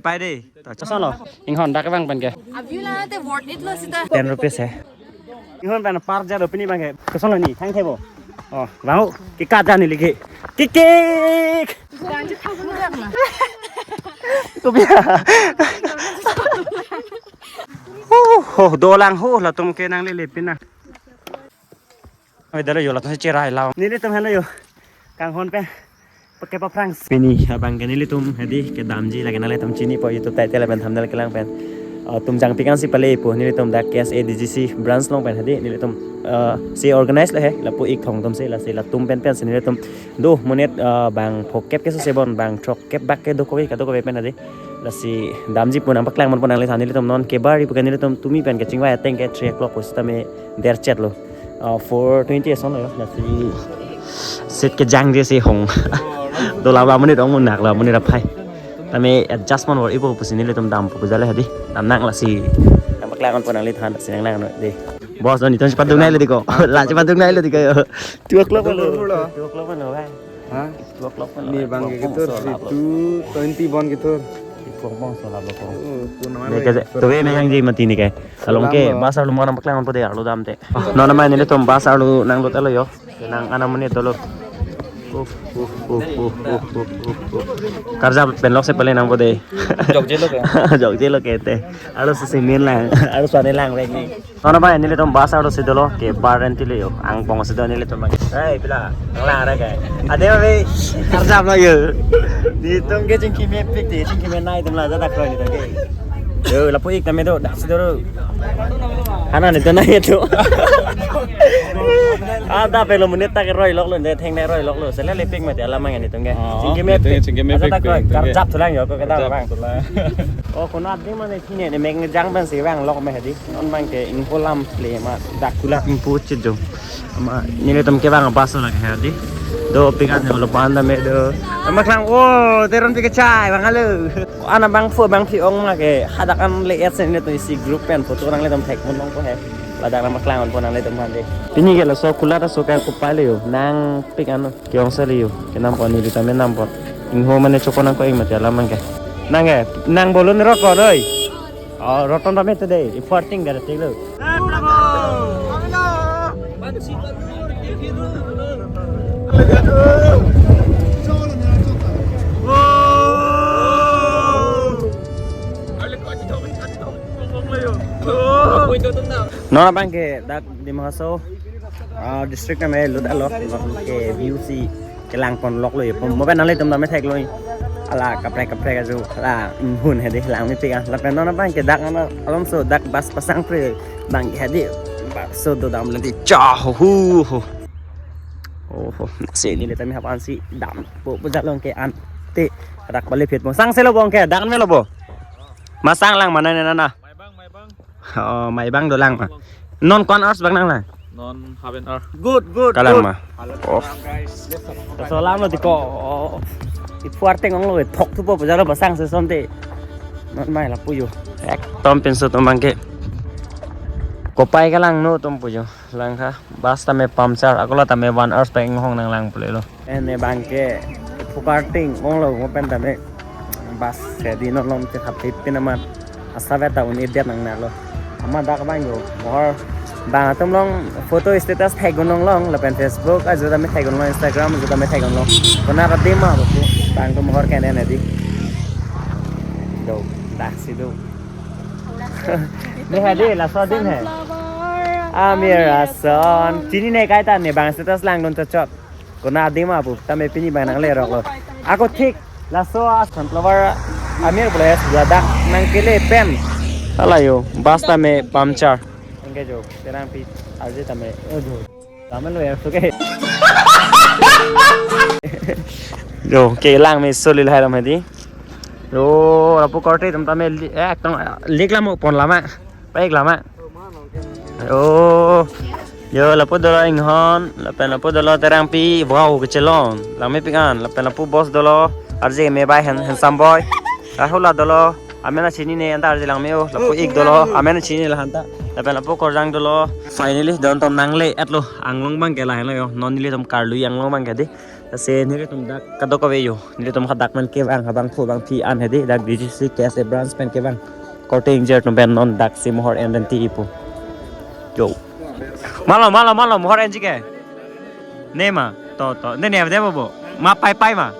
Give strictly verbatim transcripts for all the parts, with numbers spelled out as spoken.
Pai dei. To, kosonlo? Inghon dak abang pen ke. Aview la te worth it lo sita. Ten rupees he. Inghon pen par ja do pini abang ke. Kosonlo ni, thang thebo. Oh, bang, kika ja ni liki. Kikik. Kopi. Huh, huh, dolang huh, latum ke nanglele pin na. Oi, dalo yo, latum cherai lao. Nelitum henlo yo. Kanghon pen. Pakai pa Franks. Pini abang ke nelitum hedi kedamji lake nanglitum chinipo YouTube title pen thumbnail kelang pen. Uh, tum jangpi kan si pale po nelitum dak K S A D G C branch along pen hedi nelitum, uh, si organize lo he lapu ik thong atum si lasi latum pen pen si nelitum do monit, uh, bang phokep ke so sebon bang throkkep bak ke do kove ka do kove pen hedi. Lasi damji pu nangpaklang ponpo nangliphan nelitum non ke bari pu ke nelitum tumi pen kechingvai ateng ke three o'clock pusitame derchet lo. Uh, four twenty ason lo yo. Lasi seat kejang je si hong. Dola ba monit ong munak lo monit aphai. Tame adjustment wor ipo pusi nelitum dampo pu jale hedi. Damnang lasi. Nangpaklang ponpo nangliphan si nangnang dei. Boss, non itum chepadungnei lo dei ko. La chepadungnei lo dei ko yo. Two o'clock lo. Two o'clock lo, bang. Ha? Two o'clock pen. Ni bang ke ketur, si two twenty bon ketur. Bong bong so lap lo ko. Oh, tu nama. Ni ke tu ke nang ji mati ni ke. Along ke bus arlo mo nangpaklang ponpo dei arlo damte. Non nama nelitum bus arlo nanglut lo yo. Nang ana monit dolo. Uh, uh, uh. Karjap pen lok si pale nangpo dei. Jokje lo ke. Jokje lo ke te. Arlo si simin lang. Arlo swane lang rek ni. Nono bang, nelitum bus arlo si dolo ke bar rent le yo. Angbong si do nelitum bang. Hei, pila, nanglang ra ke. Ade bang, karjap lo yo. Nelitum ke chingki mepik dei, chingki menei atum la jada kroi nelitum ke. Yo, lapu ik tame do, dak si do. Hana nelitum na itu. Ada pelo monit ta ke roi lok lo, de theng ne roi lok lo. Sele lepik mati alam nang nelitum ke. Oh, chingki mepik, chingki mepik. Jada kroi, karjap thulang yo, ko kedam bang. Oh, kono adim mane. Nene meng jang pen si vang lok me hedi. Non bang ke ingpo lam le ma dak kula ingpo chit jo. Ma nelitum ke bang bus lake hedi. Do pikan jo lo panda me do. Ama klang o teron pi kechai bang halo. Ana bang pho bang phi ong ma ke hadak an le et sen nelitum isi group pen photo nanglitum thek pon longpo he. Ladak nangpaklang ponpo nanglitum aphan dei. Pini ke laso kula ta so ka kopai le yo. Nangpik ano. Ke-ong sali yo, kenam pon ni vitamin nam pon. Ingho mane chokon nangko ing mati alam bang ke. Nang ke, nang bolon rot pon oi. Oh, roton pame te dei, i forting gara tiglo. Non abang ke dak Dima Hasao, ah, district name lut alok, non ke view si kelang pon lok lo yo. Mo pen nanglitum dam thek lo. Ala kaprek kaprek ajo, ala inghun hedi lang mepik ah. Lapen non abang ke dak ana alom so dak bus pasang pre bang ke hedi bus so do dam lagi cha ho ho. Oh, si neli tame hapan si dampo pu jalong ke ante rak balik phit mo. Sang selo bong ke dak me lo bo. Masang lang mana nana. Oh, Maibang dolang ma. Non ko-an hours bang nanglang? Non half an hour. Good, good, kalang good. Ma. Oh. Kaso lam lo tiko. Oh. Iphu arteng ong lo, thok thupo pu jalo pasang si sonte. Non mai lapu yo. Ekdom pinso atum bang ke. Kopai kalang no atum pu yo. Lang tha. Bus tame puncture. Ako la tame one hours bang hong nanglang pule lo. Ene bang ke iphu arteng ong lo mo pen tame bus hedi non lom che khap pin amat asa veta un-edet nangnelo. Amat dak bang yo mohor bang atum along photo status thek gun long long lapen Facebook ajo tame thek gun long Instagram ajo tame thek gun long. Kona ka dema bo bang atum mohor kene ne di. Do dak si do. Ne hedi laso adim he. Amir ason. Chini ne kaita ne bang status langdun chot chot. Kona adim apu tame pini bang nangle rok lo. Ako thik laso a sunflower amir place ladak nangkele pen. Ala yo, bus tame puncture. Engke jo, terang pi aje tame. Aduh. Tame lo ya, oke. Jo, kelang me soli lahai lam hedi. Jo, lapu korte atum tame li-, eh, ekdom, eh, lik lam pon lama. Baik lama. Oh. Yo, lapu dolo inghon, lapen lapu dolo terang pi, wow, kechelon. Lang mepik an, lapen lapu boss dolo, arje me bai hand-, handsome boy. Rahul la dolo, amen a chini ne anta arje lang me o, lapu ik dolo, amen a chini la hanta. Lapen lapu korjang dolo. Finally, don tom nangle et lo, anglong bang ke lahelo yo, non nelitum karlui anglong bang ke di. Lasi nelitum dak kadokave yo. Nelitum hadak pen kevang, habang phu bang phi an hedi, dak B G C K S A branch pen kevang. Korte ingjir atum pen non dak si mohor en den ti ipu. Yo. Malo, malo, malo, mohor en ji ke. Ne ma, to, to. Ne, ne, ne, bo, bo. Ma pai pai ma.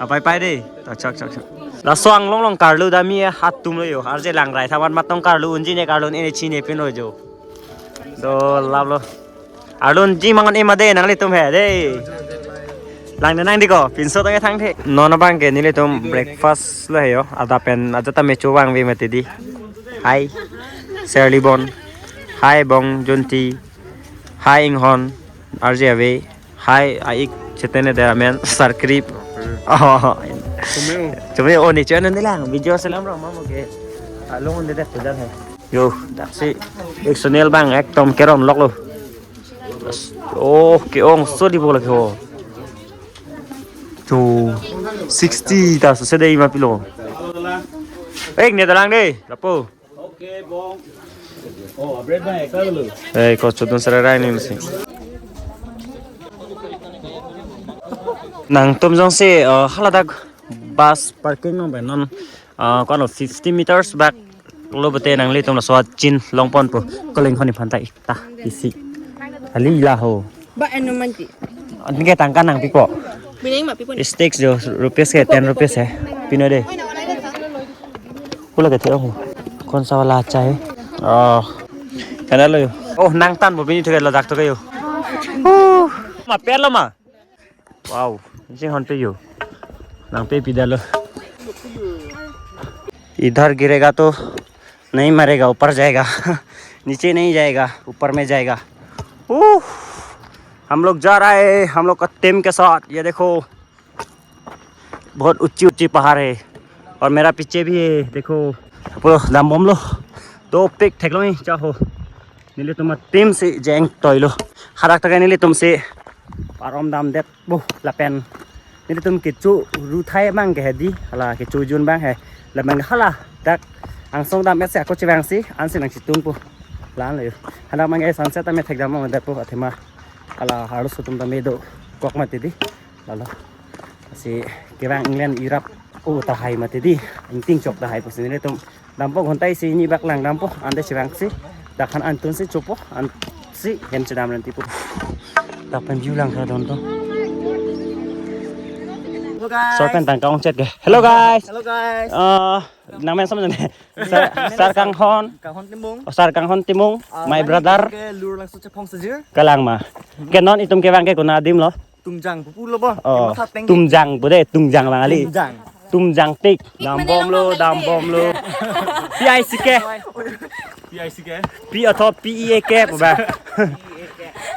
A pai pai de. To, chok, chok, chok. Laso anglong along karlu dami hat tum lo yo. Arje lang rai thaman matong karlu unji ne karlu ne chine pin lo jo. Do lab lo. Arlunji mangon ema de nanglitum he de. Lang de nang di ko, pinso tang thang the. Non abang ke nelitum breakfast lo he yo. Ada pen aja ta mecho bang ve mati di. Hi. Serly Bon. Hi Bong Junti. Hi Inghon. R J Ave. Hi Aik Chetene de amen Sarkrip. Oh. Chumi o ni channel ni lang video selam ro mamo ke. Along de de pujar he. Yo, daksi ek sonel bang ekdom keron lok lo. Oh, ke-ong so di bola ke ho. Two sixty ta so sedai ma pilo. Ek ne dalang de, lapu. Oke, Bong. Oh, bread bang ekar lo. Eh, ko chudun sara rai ni si. Nangtum jongsi, eh, haladak bus parking nang benon. Ah, kono fifty meters back lo bete nanglitum laso chin longpon po. Koleng khoni phantai ta isi. Ali la ho. Ba enu manti. Anke tangka nangpipo. Bining ma pipo ni. Sticks jo rupees ke ten rupees he. Pino de. Pula ke theo. Kon sa wala chai. Oh. Kana lo. Oh, nangtan bo bini thuke ladak thuke yo. Oh. Ma per lo ma. Wow, jinghon pe yo. Nang pe pida lo. इधर गिरेगा तो नहीं मरेगा, ऊपर जाएगा। नीचे नहीं जाएगा, ऊपर में जाएगा। उफ, हम लोग जा रहा है हम लोग का टीम के साथ। ये देखो, बहुत ऊंची ऊंची पहाड़ है और मेरा पीछे भी है, देखो। Pulo dambomlo. Dopik theklong-i cha ho. Nelitum a-team si jeng toilo. Hadak ta ke nelitum si parom damdet bo lapen nelitum kecho ruthai bang ke hedi, hala kecho jun bang he. Lapen haladak angsong dam et si ako chevang si ansi nangchitung po. Lan lo yo. Hadak mang ke sunset tame thekdam damdet po athema. Hala harus atum tame dokok mati di. Lalo. Si kevang England irap o tahai mati di. Ingting chok tahai pusi nelitum dampo ghonta isi hini bak lang dampo, ante chevang si, dak han antun si chopo, ansi hem chedam nanti po. Dak pen view lang kha don to. Hello guys. Sor pen tangka ongchet ke. Hello guys. Hello guys. Eh, nang men sama ne. Sar, Sar Kanghon. Kanghon Timung. Oh, Sar Kanghon Timung. Ah, my brother. Ke Lur Langso Chephong Sejir. Kalang ma. Ke non itum kevang ke kona adim lo. Tungjang pupu lo bo. Oh, Matha teng. Tungjang pu de, Tungjang lang ali. Tungjang. Tungjang tik. Dambomlo, dambomlo. P I C K. P I C K. P atau P E A K pu ba.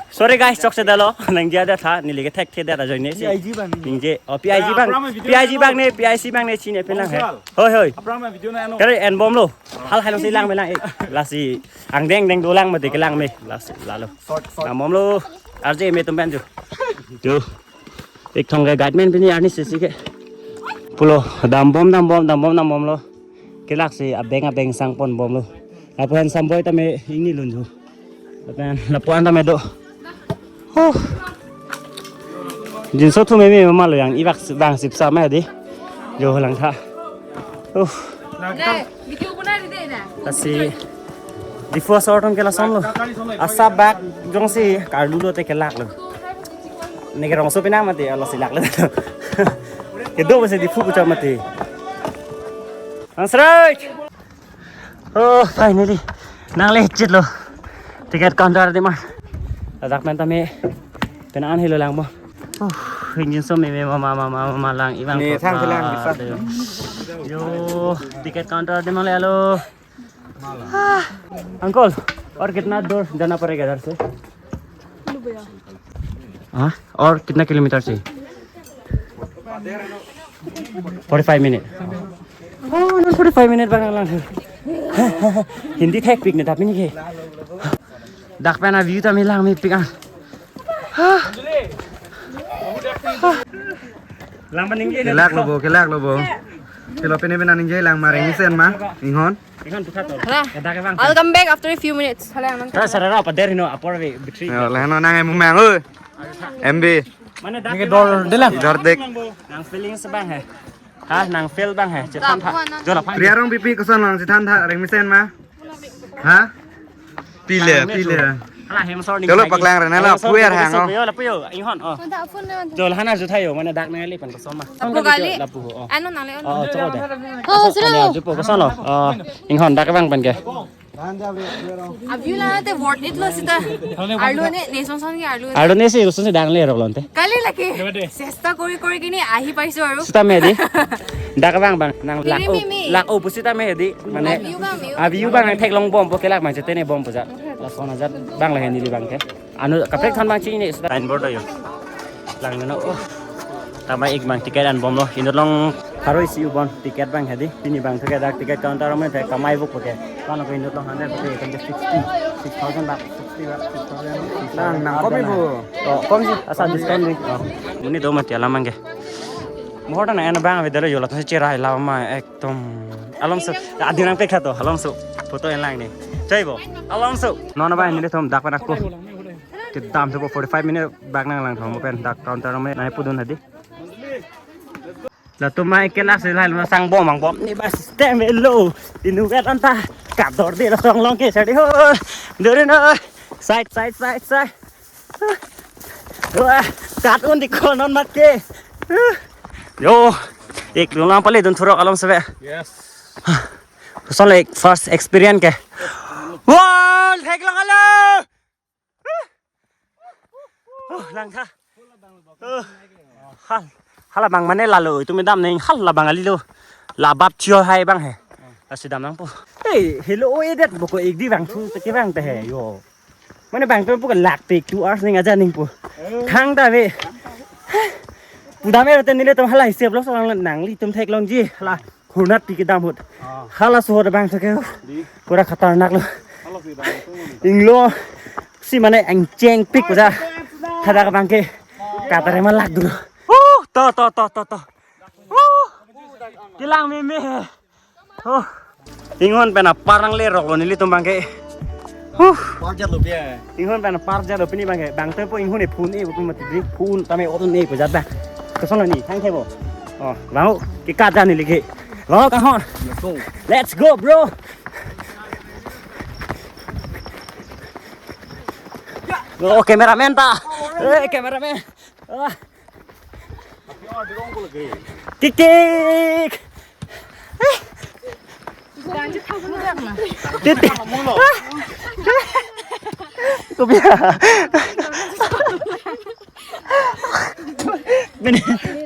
Sorry guys, chokche detlo. Nangji adet tha, neli ke thekthe det ajoine si. P I G bang ni. Ningje, oh, P I G bang. Aphrang ma video P I G nang bang ne, P I C bang ne chine pin lang he. Bang Sal. Hoi, hoi. Aphrang ma video nang no. Kare en bomlo. Hal hal si lang me lang, eh. Lasi angdeng deng dolang mati kelang me. Lasi lalo. Short, short. Dambomlo. R J me tum pen jo. Jo. Ek thong ke guide man pini arni sisi ke. Pulo dambom, dambom, dambom, dambomlo. Kelak si abeng abeng sangpon bomlo. Lapu handsome boy tame ingni lun jo. Lapen lapu-an tame do. Huh. Jinso thu meme ma lo yang ibak bang sipsa ma di. Jo lang tha. Uh. Lasi Diphu asor atum ke lason lo. Asap bak jongsi karlu lote kelak lo. Ne ke rongso pina mati alo si lak lo. Kedo besi Diphu puchot mati. Ang strike. Oh, finally. Nang le chit lo. Ticket counter di ma. Ladak pen tame pen an hilo lang mo. Oh, ingjinso meme mama mama mama lang ibang. Ni thang ke lang bisa. Yo, ticket counter di ma le alo. Ah, uncle, और कितना दूर जाना पड़ेगा इधर से? हाँ, और कितना किलोमीटर से? Forty five minute. Oh, non forty five minute bang lang. Hindi thekpik ne tapi ni ke. Dak pen a-view tame lang mepik an. Lang paning ke. Kelak lo bo, kelak lo bo. Kilo pene pene ningje lang mareng isen ma, inghon. Inghon buka to. Hala. Ada ke bang. I'll come back after a few minutes. Hala, man. Ra sara ra pader hino apor ve bitri. Yo, lehno nang emu mang oi. M B. Mane dak Nike dor delang. Dor dek. Nang feeling se bang he. Ha, nang feel bang he. Chethan tha. Jola phan. Priya Rongpipi koson lang chethan tha reng mesen ma. Ha? Pile, pile. Hala hem sor ni. Jolo paklang rena la puer hang, oh. Yo la puyo, inghon, oh. Mantha phone le mantha. Jol hana juthayo, mane dak nang ali pen koson ma. Lapu kali. Lapu, oh. Ano nang le on. Oh, choko de. Oh, sir. Jupo koson lo. Oh, inghon dak bang pen ke. Aview la te worth it lo sita. Arlo ne, ne song song ke arlo ne. Arlo ne si, koson si dang le rok lonte. Kali lake. Sesta kori kori kini ahi paiso aru. Sita me di. Dak bang bang nang lak o, Mimi. Lak o pusita me di. Mane. Aview bang, view. Aview bang nang theklong bompo kelak mane chetene bompo ja. Lason ajat bang la he neli bang ke. Anu kaprek than bang chini sita. Signboard ayo. Lang no. Oh. Tama ik bang ticket an bomlo. Inut long pharo isi u bon ticket bang he di. Pini bang thoke dak ticket counter me the kamai buk ke. Mane ko inut long hundred ke, kan sixty. Six thousand bak, sixty bak, six thousand. Lang nang komi bu. Oh, kom si asa discount di. Oh. Muni do mati alam bang ke. Mohor ta na en bang ave dalo yola to cherai lama ekdom. Alom so, adi nang pekha to, alom so. Photo en lang ni. Chai bo. Alom so. Non ba ni thom dak pa dak ko. Kedam to forty-five minute bak nang lang thom pen dak counter me nai pudun hadi. Latum mai kelak se lai sang bom mang bom ni ba system lo. Inu vet anta. Kador de la song long ke sari ho. Dore na. Side, side, side, side. Wah, kat un di konon mat ke. Yo, ik dun lang pale dun thurok alom sebe. Yes. Koson le first experience ke. Wah, theklong alo. Oh, lang tha. Oh. Hal, hala bang mane lalo, itu medam neng hal la bang ali lo. Labap chio hai bang he. Asi dam nang po. Hey, hello, eh, det boko ik di bang thu, teke bang te he, yo. Mane bang tu bukan lak pik two hours ning aja ning pu. Thang ta ve. Pudam e ten nile tum halai sep lo so lang nanglitum theklongji hala khurnat pi kedam ahut. Ah. Hala so bang so ke. Di. Pura khatarnak lo. Hala si bang tu ni. Inglo si mane engcheng pik kuja. Thada ka bang ke. Katare ma lak dulu. Uh, to to to to to. Uh. Kilang meme. Oh. Inghon pen apar nang le rok lo nelitum bang ke. Huh. Parjat lo pia. Inghon pen apar jat lo pini bang ke. Bang te po inghon e phone e, phone mati di. Phone tame auto ne ko jat bang. Koson ni, thang ke bo. Oh, bang ke ka jani lagi. Bang ka hon. Let's go. Let's go, bro. Oh, cameraman ta. Eh, cameraman. Ah. Tik tik. Tik tik. Kopi.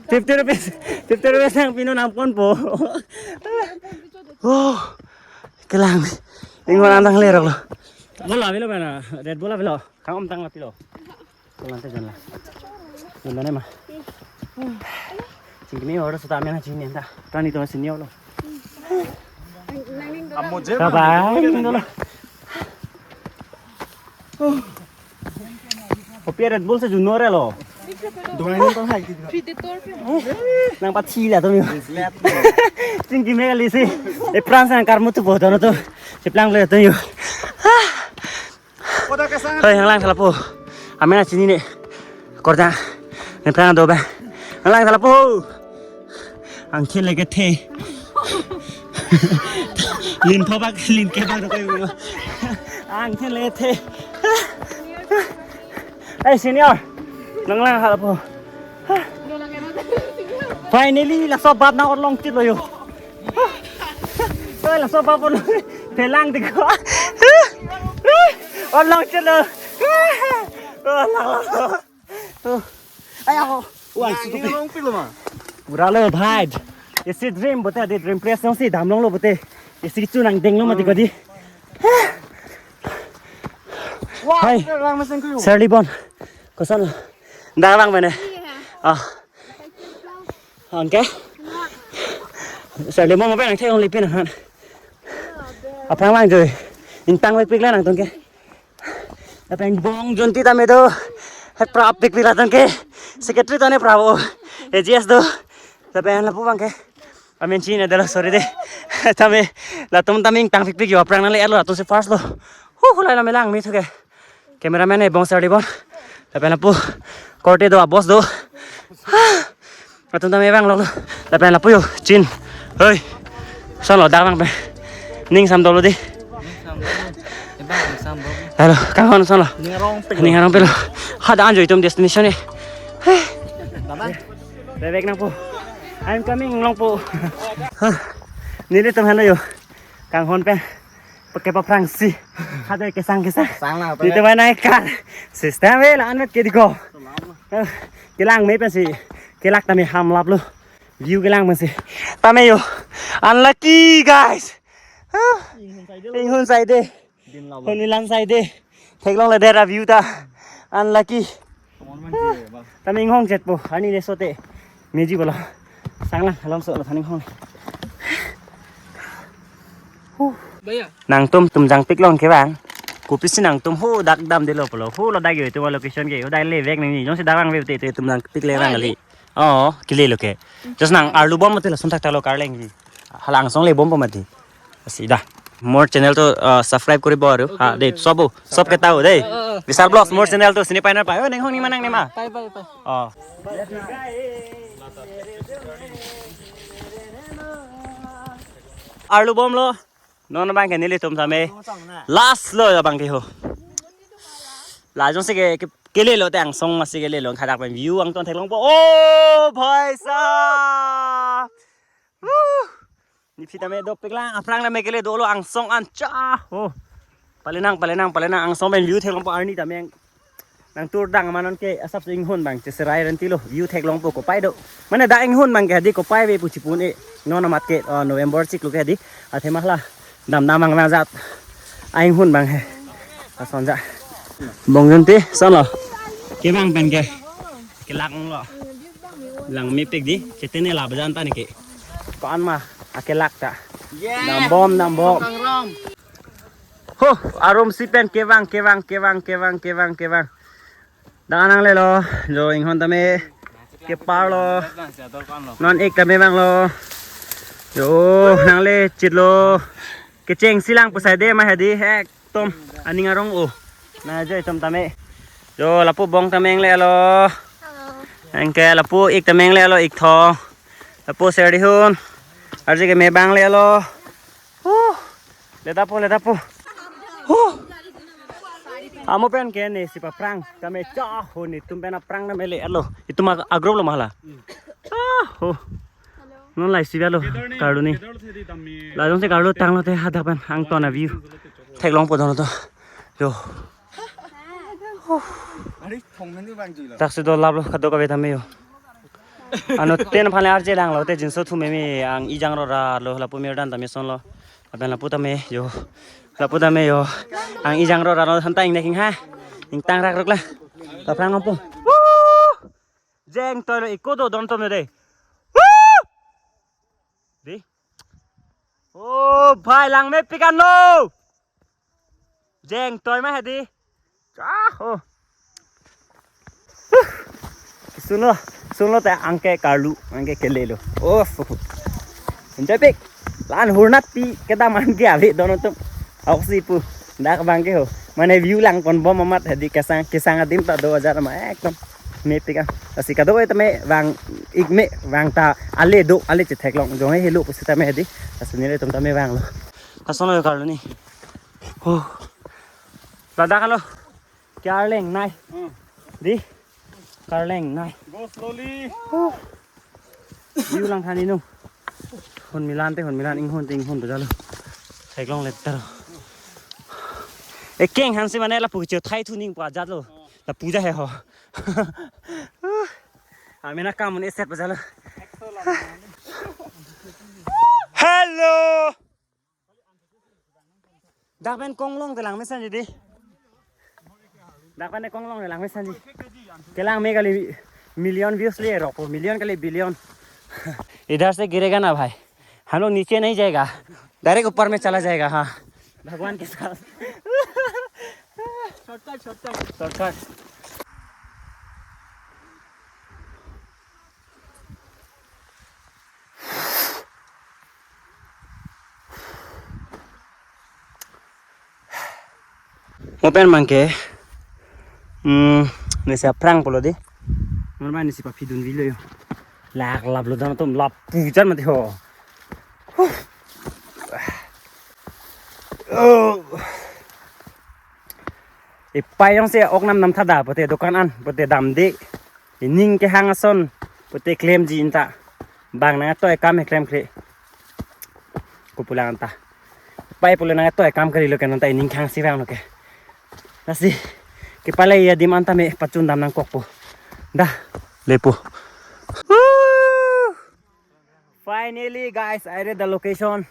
Fifty rupees. Fifty rupees yang pinu nampon po. Oh. Kelang. Inghon antang lerok lo. Bola avelo mana? Red Bull avelo. Kang om tang lapilo. Kolang te jon la. Jon la ne ma. Chingkimi oro suta mena chini enta. Tani to sini lo. Bye bye. Kopi Red Bull se junore lo. Doang ini kau hai gitu. Nang pathi la to mi. Chingkimi kali si. E pran sang karmu tu bodoh to. Cheplang le to yo. Hoi, hang lang tha lapu. Amena chinine. Korja. Nephrang do ba. Hang lang tha lapu. Angkhe leke the. Lin pho bak, lin ke bak do koi. Angkhe le the. Hey, senior. Nang lang tha lapu. Finally, laso bap nang orlong chit lo yo. Oi, laso bap orlong. Thelang dik ko. Orlong chit lo. Orlong. Ay, ako. Wah, ini sutupi. Long pilo ma. Pura lo, bhai. Isi dream bote di dream place nong si damlong lo bote. Isi chu nang denglo mati ko di. Wah, hai. Lang mesen kuyu. Sir Libon. Koson lo. Dak lang mene. Ah. Angke. Sir Libon mo pe nang thek only pin han. Aphrang lang joi. Ingtang pik pik la nangtum ke. Lapen bong jonti tame do. Hek prap pik pik latum ke. Secretary tame prap o. A G S do. Lapen lapu bang ke. Amen chini delo, sorry de. Tame latum tame ingtang pik pik yo, aphrang nang le-et lo, latum si first lo. Hu, hu, lai la melang mi thu ke. Cameraman e bong sar di bon. Lapen lapu korte do, a-boss do. Atum tame vanglo. Lapen lapu yo, chin. Hoi. Sonlo, dak vang pen. Ning samdolo dei. Halo, kanghon sonlo. Ning arong pelo. Ning arong pelo. Hadak anjo itum destination e. Bye bye. Bebek nangpo. I'm coming, longpo. Nelitum henlo yo. Kanghon pen. Pakai pa Frangsi. Hadak kesang kesang. Sang lang, itum pen nai kar. System e la-an vet ke diko. Eh, kelang me pensi. Kelak tame hamlaplo. View kelang pensi. Tame yo. Unlucky, guys. Ah, inghun sai dei. Hon milan sai dei. Theklongledet a-view ta. Unlucky. Tame inghong chetpo. Arni le sote. Meji bolo. Sang lang, along so lo than inghong. Nangtum tum jangpik long kevang. Kopisi nangtum ho dak damdelo pulo. Ho ladak yo itum location ke. Ho dak le vek nangji. Jongsi dak vangve te te tum jangpik le vang kali. Oh, kelelo ke. Just nang arlu bom mati, lason thakthak lo karleng ji. Hala angsong le bompo mati. Lasi dah. More channel to, uh, subscribe koribo aru. Ha, dei, sob o, sob ke tau dei. Vishal Vlogs, more channel to sini pai na pai. Oh, neng hong ni ma, nang ni ma. Pai, pai, pai. Oh. Arlu bomlo. Non abang ke nelitum tame. Last lo abang ke ho. La jongsi ke, ke, kelelo te angsong masi kelelo, hadak pen view angton theklongpo. Oh, bhai sahab. Woo! Nephi tame dopik lang, aphrang tame kele dolo angsong an cha. Oh. Pale nang, pale nang, pale nang, angsong pen view theklongpo arni tame. Nang tur dang manon ke asap se inghun abang cheserai renti lo, view theklongpo, kopai do. Mane dak inghun abang ke hadi kopai ve pu chipun e. Non amat ke, oh, November chiklo ke hadi. Athema la damdam abang abang jat. A-inghun abang he. Lason ja. Bongjun te sonlo. Kevang pen ke. Kelak lo. Lang mepik dei. Chetene la bajan ta ne ke. Ko-an ma akelak ta. Dambom, dambom. Ho, arum si pen kevang, kevang, kevang, kevang, kevang, kevang. Dak nanglelo, jo inghon tame keparlo. Non ik tame vanglo. Jo, nangle chitlo. Kecheng si lang pusai dei ma hadi, ekdom aning arong o. Na jo itum tame. Jo, lapu bong tame inglelo. Anke lapu ik tame inglelo, ik thong. Lapu serdihun. Arje keme bang lelo. Huh. Ledapo, ledapo. Huh. Amo pen ke ne si paphrang. Tame cha ho, netum pen aphrang tame le alo. Itum ag-, a-group lo ma hala. Cha ho. Non lai si balo. Karlu ni. La jongsi karlu tanglo te hadak pen angton a-view theklongpo dono to. Yo. Taksi do laplo kadokave tame yo. Ano ten phale arje langlo te jinso thu meme ang ijang ro ra lo lapu mir dan tame sonlo. Lapen lapu tame yo. Lapu tame yo. Ang ijang ro ra lo hanta ingnek ing ha. Ingtang rak ruk la. Laphrang nangpo. Woo! Jeng toilo iko do don tame de. Woo! Dei. Oh, bhai lang mepik anlo. Jeng toi ma hadi. Cha ho. Sunlo, sunlo te angke karlu, angke kelelo. Oh, enjoy pik. La-an hurnat pi kedam angke ave dono tum. Aoksi pu. Dak abang ke ho. Mane view langponbom amat hadi kesang, kesang adim ta do ajar ma ekdom. Mepik an. Lasi kado tame vang ik me vang ta ale do, ale chetheklong jong he helo pusitame hadi. Lasi nelitum tame vanglo. Kason lo karlu ni. Oh. Ladak alo. Karleng nai. Hmm. Dei. Karleng nai. Go slowly. Huh. View lang than inung. Hon milan te, hon milan, inghun te inghun bajalo. Theklongledet lo. Ekeng hansi mane lapu chethai thu ning pa jat lo. Lapu ja he ho. Amena kam un eset bajalo. Hello. Dak pen konglong kelang mesan jadi. Dak pen konglong kelang mesan jadi. Kelang me kali million views le roko, million kali billion. इधर से गिरेगा ना भाई, हम लोग नीचे नहीं जाएगा, डायरेक्ट ऊपर में चला जाएगा। हाँ, भगवान के साथ। Shortcut, shortcut. Shortcut. Mo pen abang ke, hmm, Nesi aphrang pulo dei. Normal nesi paphidun vilo yo. Lak laplo dam atum lapu jan mati ho. Huh. Oh. Ipei jongsi ok nam nam thada pute dokan an pute damde. Ining kehang ason pute klemji inta. Bang nangtoi akam he klemkle. Kopulang anta. Ipei pulo nangtoi akam kalilo ke nonta ining kehang si vanglo ke. Lasi kepala ya dim anta me pachun dam nangkokpo. Dah. Lepo. Woo! Finally, guys, I read the location.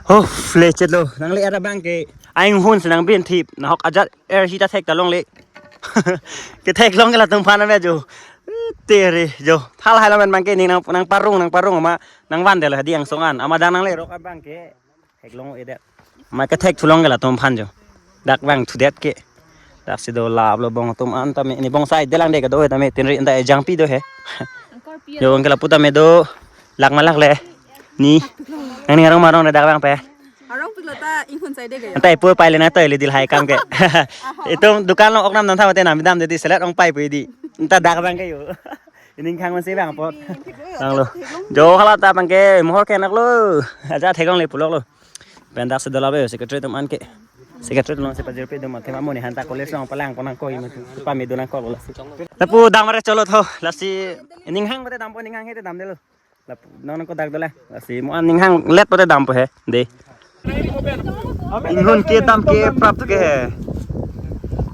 Oh, flechet lo. Nangle-et abang ke ainghun si nangbin thip. Nahok ajat er hita thek ta longle. Kethek long ke latum aphan ave jo. Tere jo. Thal hai lo men abang ke ning nang, nangparong nangparong ma nangvandetlo hadi angsong an. Amat adang nanglerok abang ke. Theklong-edet. Amat kethek thu long ke latum aphan jo. Dak vangthudet ke. Daksi do laplo bong atum an tame ni bong sai delang de kedo he tame tinri anta ejangpi do he. Jo bong ke lapu tame do lak ma lakle. Ni. Nangning arong ma arong de dak vangpe. Arongpiklo ta inghun sai de ke. Anta ipu pai le nangtoi le dil hai akam ke. Itum dokan along ok nam nam tha mate nam damde dei selet ong pai pu dei. Anta dak vang ke yo. Ining kehang si vang apot. Vanglo. Jo hala ta abang ke mohor ke naklo. Ajat theklongle puloklo. Pen daksi do lap yo secretary atum an ke. Secretary atum si pajirpi atum athema mo ni hanta college along palangpon nangkok imat tu. Pame do nangkoklo lasi. Lapu dam are cholo tho. Lasi ining hang mate dampo, ining hang hete damdetlo. Lapu non ko dak dolang. Lasi mo an ining hang let pute dampo he. Dei. Inghun ke dam ke prap thu ke he.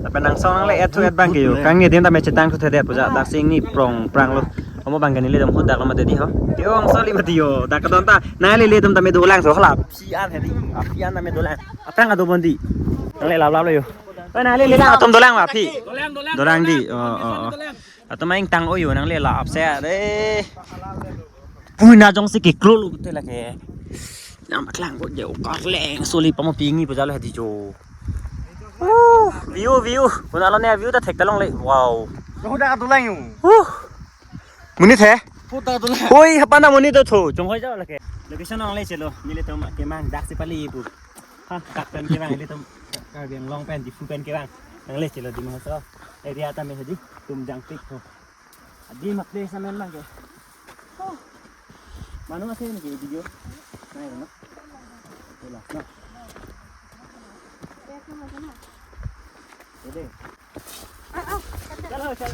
Lapen angsong nangle-et thu et abang ke yo. Kangni adim tame chetang thu thede puja. Daksi ingni prong pranglo. Omo abang ke nelitum ho daklo mate dei ho. Yo angsong li mati yo. Dak kedon ta. Nangle-et atum tame dolang so hala. Aphi an hedi. Aphi an tame dolang. Aphrang ado bon dei. Nangle lap laplo yo. Oi nangle-et atum dolang ma aphi. Dolang dei. Oh, oh, oh. Atum aing tang oyo nangle lap se dei. Pui na jongsi kekrolo te lake. Nang paklang ko jo karleng soli pamo pingi pujalo hadi jo. Uh, view, view. Puna lo ne view ta thek ta longle. Wow. Ko dak dolang yo. Uh. Monit he? Ko dak dolang. Hoi, hapana monit do tho. Jong hoi jalo lake. Location nangle chelo. Nelitum kemang daksi pali ipu. Ha, dak pen kevang ilitum. Karbi Anglong pen, Diphu pen kevang. Nangle chelo Dima Hasao area tame hedi. Tumjangpik tho. Adim a place amen abang ke. Oh. Manu ase niki video? Nai no. Ila, no. Ede. Chalo, chalo.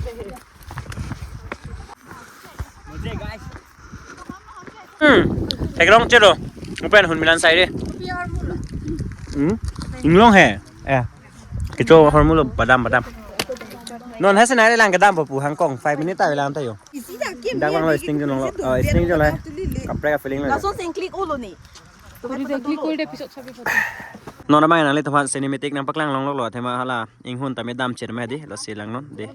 Mujhe, guys. Hmm. Theklong chelo. Upen hun milan sai de. Hmm. Inglong he. Eh. Kecho ahormu lo badam badam. Non hasi nai lang kedampo pu hangkong five minute ta lang ta yo. Dak bang lo sting jun lo. Oh, sting jun lo. Kaprek feeling lo. Langsung sing click ulo ni. Kuri de click ulo de episode sabi photo. Non abang nanglitum aphan cinematic nangpaklang longlo lo athema hala inghun tame damchir ma dei lasi langnon dei.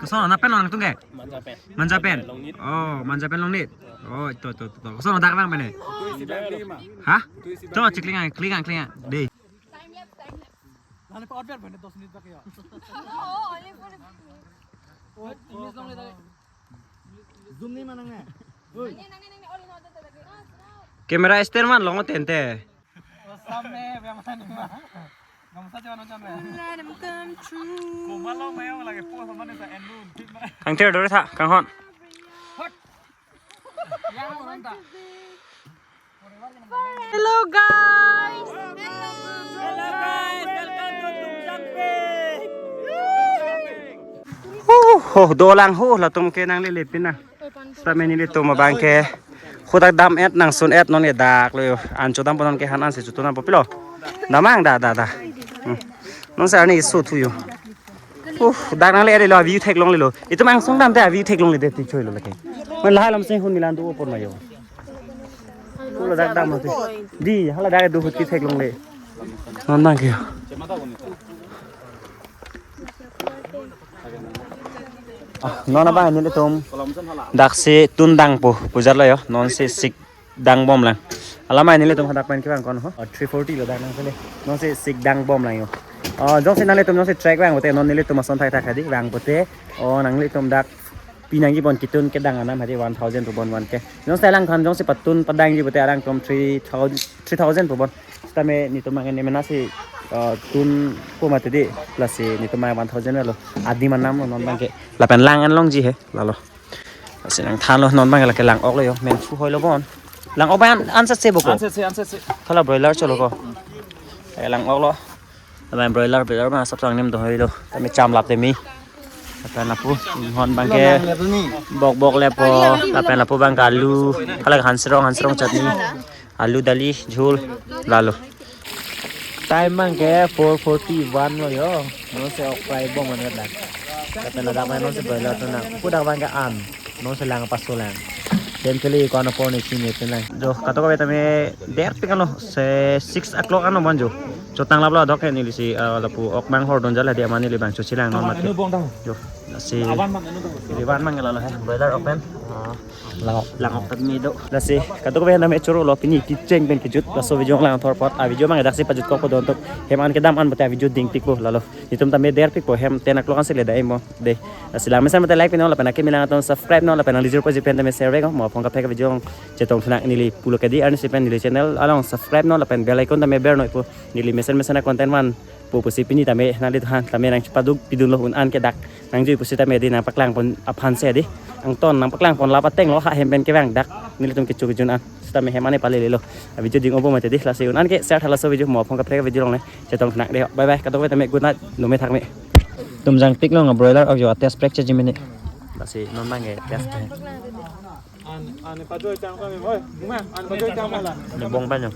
Koson, nangpen nangtum ke? Manja pen. Manja pen. Longnit. Oh, Manja pen Longnit. Oh, to to to. Koson dak abang pen ne? Ha? To chiklinga, klinga, klinga. Dei. Nani pa order bene dos minit bak ya. Oh, only for the English long le. Zoom ni manang ne. Oi. Nang nang nang all in all. Camera stand man long tente. Osam ne, biang man ma. Gamsa jawan jawan ne. Come true. Koma long mayong lagi po sama ne sa endun. Kangthir dore tha, kanghon. Hot. Yang orang ta. Hello guys. Hello guys, welcome to Tumjangpik. Huh, ho, dolang ho, latum ke nanglele pin na. Seta meni le tum abang ke. Hudak dam-et nangsun-et non ke dak lo yo. An chodampo non ke han an si chotu nampo pilo. Damnang da da da. Hmm. Non sa ani so thu yo. Uh, dak nangle-et lo, view theklongle lo. Itum angsong damte view theklongle de ti choi lo lake. Men lahai lam sing hun milan do opor ma yo. Pulo dak dam mati. Dei, hala dak do hut ke theklongle. Non abang ke yo. Ah, non abang nelitum. Daksi tun dangpo pujar lo yo. Non si sik dangbomlang. Alamai nelitum hadak pen kevang kon ho. Oh, three forty lo dak nang sele. Non si sik dangbomlang yo. Oh, jongsi nanglitum jongsi track vang pute non nelitum ason thakthak hadi vang pute. Oh, nanglitum dak pinangji bon kitun kedang anam hadi one thousand pu bon one K. Jongsi alangphan jongsi patun padangji pute alangtum three thousand, three thousand pu bon. Sitame netum anke ne mena si, uh, tun pu mati di, lasi netum anke one thousand lo. Adim anam lo non abangke. Lapen lang an longji he, lalo. Lasi nangthanlo non abangke lake lang-ok lo yo, men su hoi lo bon. Lang-ok abang an, an setse bo ko. An setse, an setse. Thala broiler cholo ko. Eh, lang-ok lo. Lapen broiler, broiler abang asap sang nem do hoi lo. Tame cham lap tame. Lapen lapu, non abangke bok bok lepo, lapen lapu abangke alu, hala hansrong, hansrong chutney, alu dali, jhul, lalo. Time abangke four forty-one lo yo. Non se ok fry bom anat lang. Lapen ladak non se broiler tun nang. Pudak abangke an. Non se lang paso lang. Tem kali ko ano pon isi ne tun lang. Jo, kato kabe tame der pik ano se six o'clock ano man jo. Chotang laplo dok ke neli si, ah, lapu ok abang hordon jala dia mane neli abang chochilang non mati. Jo, lasi. Neli abang mang lalo he. Broiler ok pen. Ah, lang-ok. Lang-ok tame do. Lasi, kato kabe name choro lo pini kecheng pen kejut. Laso video lang thor pot. A video abang daksi pajutkokpo don tok. Hem an kedam an pute a video ding pikpo lalo. Netum tame der pikpo hem ten o'clock ansi le dai mo. De. Lasi lang mesen mate like pinon lapen akimi lang atum subscribe non lapen nanglitum jirpo ji pen tame share vek mo aphong kaprek video chetong thunak neli pulo kedi arnisi pen neli channel along subscribe non lapen bell icon tame ber non pu neli mesen mesen a content man pu pusi pini tame nanglitum aphan tame nangchepaduk pidunlo un an ke dak nangjui pusi tame di nangpaklang pon aphan si di angton nangpaklang pon lap ateng lo ha hem pen kevang dak nelitum kecho kejun an sitame hem an ne palele lo. A video ding obo mate di lasi un an ke share tha laso video mo aphong kaprek video along le chetong thunak de. Bye bye. Kato kabe tame good night. Nume thak me. Tumjang pik lo nga broiler ok jo a test prek cheji mene. Lasi non abangke test pe. An, an pajoi chang kami, oi, bunga, an pajoi chang mala. Ne bong pan jo.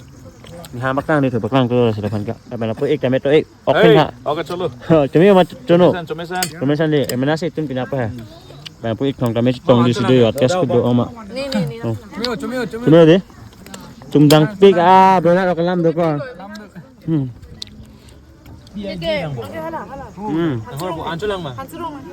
Ni ha bakang ni thu bakang ko sila phan ka. Lapen lapu ik tame to ik. Ok pen ha. Ok cholo. Chumi ma chono. Chomesan, chomesan. Chomesan di. Emena si tun pina pa ha. Lapen lapu ik thong tame tong di si do yo test ko do oma. Ni, ni, ni. Oh. Chumi, chumi, chumi. Chumi di. Tumjang pik a broiler ok lam do ko. Hmm. Oke, oke, hala, hala. Hmm. Anchot lang ma. Anchot lang ma.